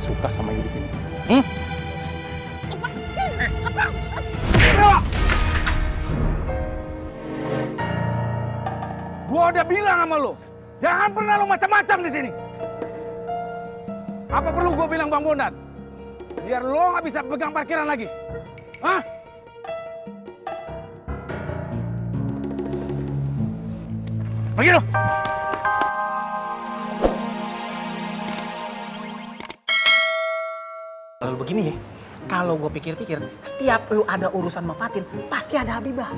suka sama you di sini. Hmm? Lepasin! Lepas! Gua udah bilang sama lo, jangan pernah lo macam-macam di sini. Apa perlu gua bilang Bang Bondan? Biar lo nggak bisa pegang parkiran lagi. Hah? Pergi lo! Lalu begini ya, kalau gue pikir-pikir, setiap lu ada urusan sama Fatin, pasti ada Habibah.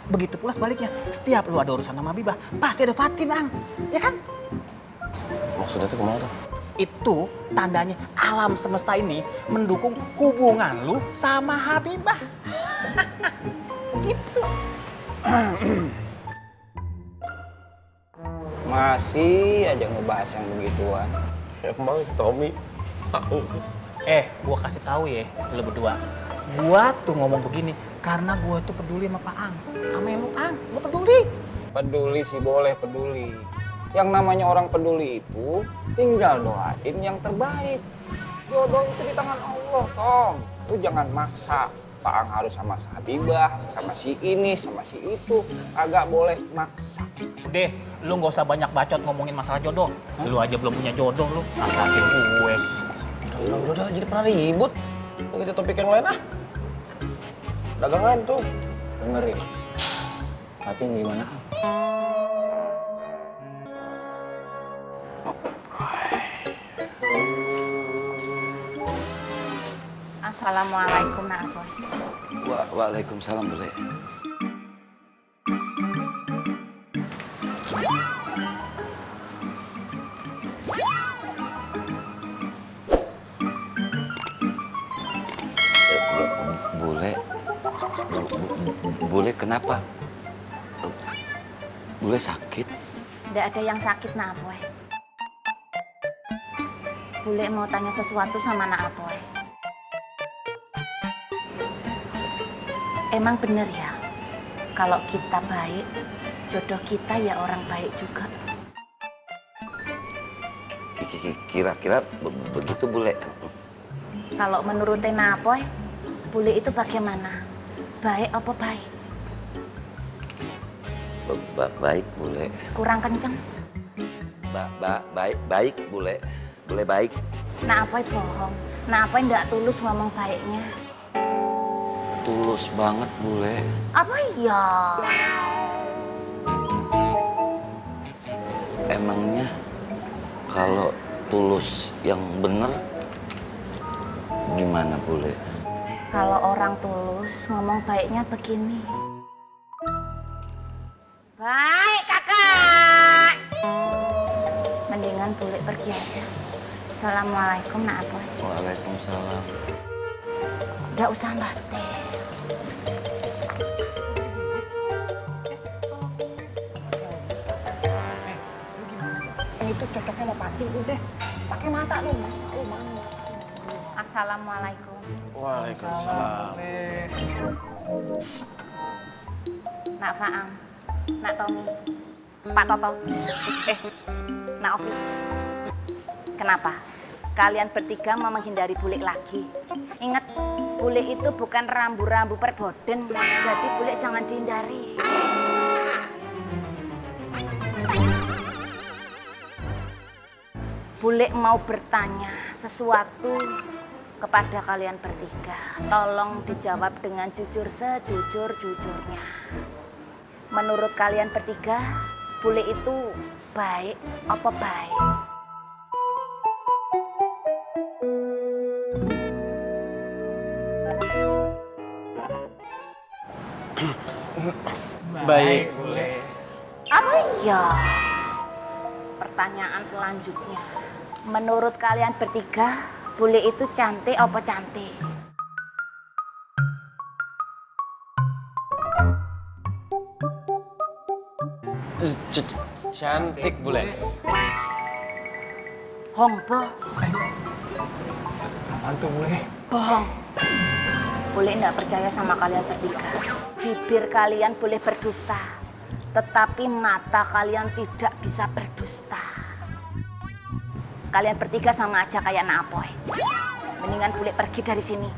Begitu pula sebaliknya, setiap lu ada urusan sama Habibah, pasti ada Fatin, Ang. Ya kan? Maksudnya tuh kemana tuh? Itu tandanya alam semesta ini mendukung hubungan lu sama Habibah. Gitu. Masih aja ngebahas yang begituan. Emang si Tommy tahu. Gua kasih tahu ya, lu berdua. Gua tuh ngomong begini karena gua tuh peduli sama Pak Ang. Sama lu, Ang. Gua peduli. Peduli sih boleh peduli. Yang namanya orang peduli itu tinggal doain yang terbaik. Jodoh itu di tangan Allah, Tom. Lu jangan maksa. Pak Ang harus sama Habibah, sama si ini, sama si itu. Agak boleh maksa. Deh, lu nggak usah banyak bacot ngomongin masalah jodoh. Lu aja belum punya jodoh lu. Ngasakin gue. Udah, jadi pernah ribut. Kita topik yang lain ah. Dagangan tuh. Dengerin. Tapi gimana? Assalamualaikum, Nak Boy. Waalaikumsalam, Bule. Bule, Bule kenapa? Bule sakit? Tidak ada yang sakit, Nak Boy. Bule mau tanya sesuatu sama Nak Boy. Emang bener ya, kalau kita baik, jodoh kita ya orang baik juga. Kira-kira begitu, Bule? Kalau menurut Napoy, Bule itu bagaimana? Baik apa baik? Baik, Bule. Kurang kenceng. Baik, Bule. Bule baik. Napoy bohong. Napoy ndak tulus ngomong baiknya. Tulus banget, Bule. Apa iya? Emangnya kalau tulus yang bener gimana, Bule? Kalau orang tulus ngomong baiknya begini. Baik, Kakak. Mendingan Bule pergi aja. Assalamualaikum, Nak Boy. Waalaikumsalam. Nggak usah batik. Itu cocoknya sama Fatin udah. Pakai mata lu, Assalamualaikum. Waalaikumsalam. Nak Faang, Nak Tommy, Pak Toto, Nak Ovi. Kenapa? Kalian bertiga mau menghindari Bule lagi. Ingat, Bule itu bukan rambu-rambu perboden, jadi Bule jangan dihindari. Bule mau bertanya sesuatu kepada kalian bertiga. Tolong dijawab dengan jujur sejujur-jujurnya. Menurut kalian bertiga, Bule itu baik apa baik? Baik. Apa ya? Pertanyaan selanjutnya. Menurut kalian bertiga, Bule itu cantik apa cantik? Cantik, Bule. Hongbo. Mantu, Bule. Bohong. Bule nggak percaya sama kalian bertiga. Bibir kalian boleh berdusta, tetapi mata kalian tidak bisa berdusta. Kalian bertiga sama aja kayak anak Apoy. Mendingan bule pergi dari sini.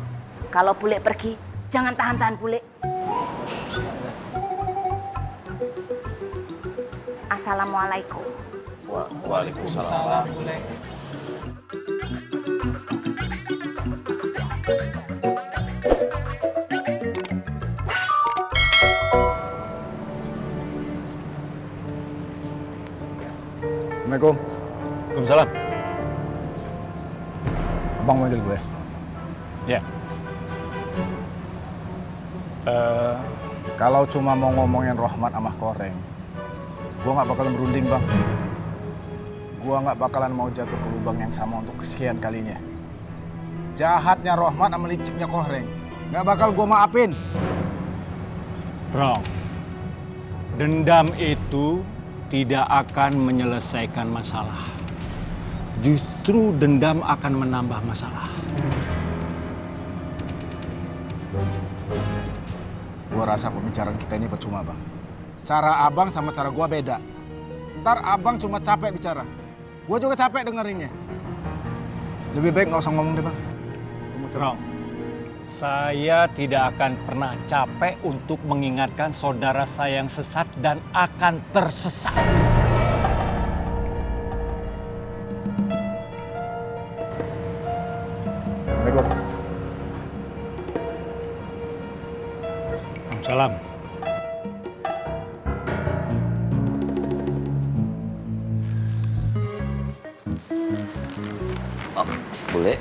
Kalau bule pergi, jangan tahan-tahan bule. Assalamualaikum. Waalaikumsalam. Assalamualaikum. Waalaikumsalam. Abang manggil gue. Ya. Kalau cuma mau ngomongin Rohmat sama Koreng, gue nggak bakalan berunding, Bang. Gue nggak bakalan mau jatuh ke lubang yang sama untuk kesekian kalinya. Jahatnya Rohmat sama liciknya Koreng, nggak bakal gue maafin. Bro, dendam itu tidak akan menyelesaikan masalah. Justru dendam akan menambah masalah. Gue rasa pembicaraan kita ini percuma, Bang. Cara abang sama cara gue beda. Ntar abang cuma capek bicara. Gue juga capek dengerinnya. Lebih baik nggak usah ngomong deh, Bang. Bro, saya tidak akan pernah capek untuk mengingatkan saudara saya yang sesat dan akan tersesat. Assalamualaikum. Salam. Oh, bule.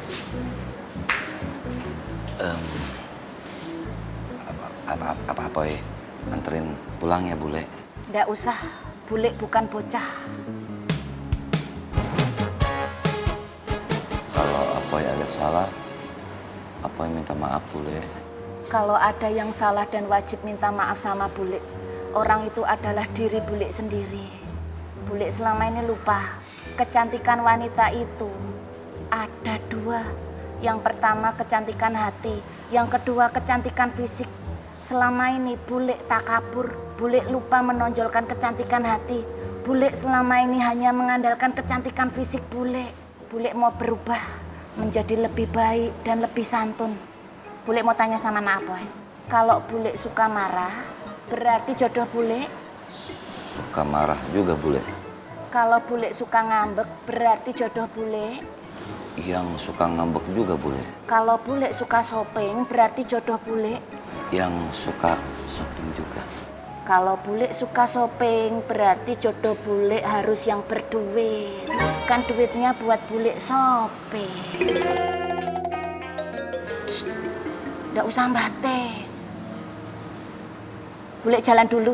Apa Apoy anterin pulang ya, bule? Nggak usah, bule bukan bocah. Kalau Apoy ada salah, Apoy minta maaf, bule. Kalau ada yang salah dan wajib minta maaf sama bule, orang itu adalah diri bule sendiri. Bule selama ini lupa, kecantikan wanita itu ada dua. Yang pertama kecantikan hati, yang kedua kecantikan fisik. Selama ini bule takabur, bule lupa menonjolkan kecantikan hati. Bule selama ini hanya mengandalkan kecantikan fisik bule. Bule mau berubah menjadi lebih baik dan lebih santun. Bule mau tanya sama Nak Apoy, kalau bule suka marah, berarti jodoh bule? Suka marah juga, bule. Kalau bule suka ngambek, berarti jodoh bule? Yang suka ngambek juga, bule. Kalau bule suka shopping, berarti jodoh bule? Yang suka shopping juga. Kalau bule suka shopping, berarti jodoh bule harus yang berduit. Kan duitnya buat bule shopping. Nggak usah mbate. Bule jalan dulu.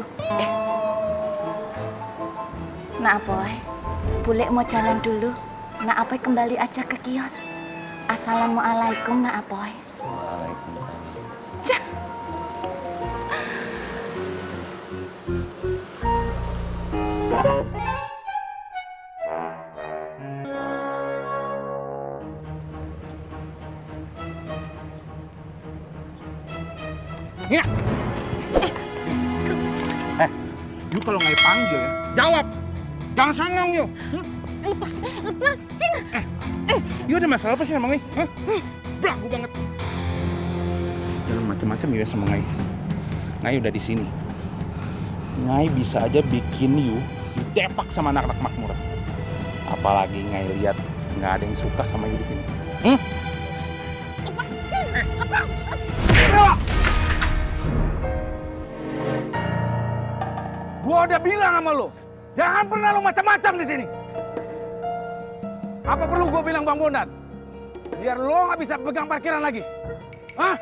Nak Apoy, bule mau jalan dulu. Nak Apoy kembali aja ke kios. Assalamualaikum, Nak Apoy. Waalaikumsalam. Ya. Lu kalau nggak dipanggil ya, jawab. Jangan sangong yuk. Lepasin. Yuk ada masalah apa sih sama Ngai? Hah? Belagu banget. Jangan macam-macam ya sama Ngai. Ngai udah di sini. Ngai bisa aja bikin Yu depak sama anak-anak makmur. Apalagi Ngai lihat nggak ada yang suka sama Yu di sini. Lepasin. Lepas. Gua udah bilang sama lo, jangan pernah lo macam-macam di sini. Apa perlu gua bilang Bang Bondan? Biar lo nggak bisa pegang parkiran lagi. Hah?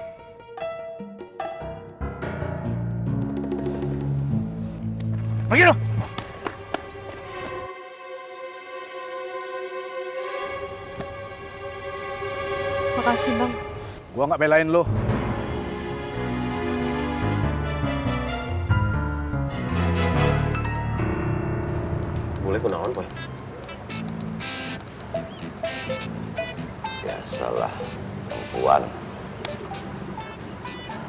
Pergi lo. Makasih, Bang. Gua nggak belain lo. Boleh kunaon, Boy? Biasalah, perempuan.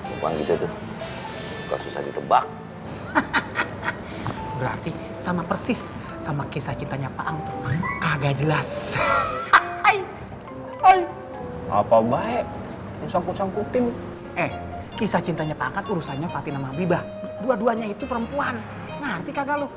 Perempuan gitu tuh, suka susah ditebak. Berarti sama persis sama kisah cintanya Pak Ang tuh kagak jelas. Apa baik? Sangkut-sangkutin. Kisah cintanya Pak Ang kan urusannya Fatin sama Habibah. Dua-duanya itu perempuan. Ngerti kagak lu?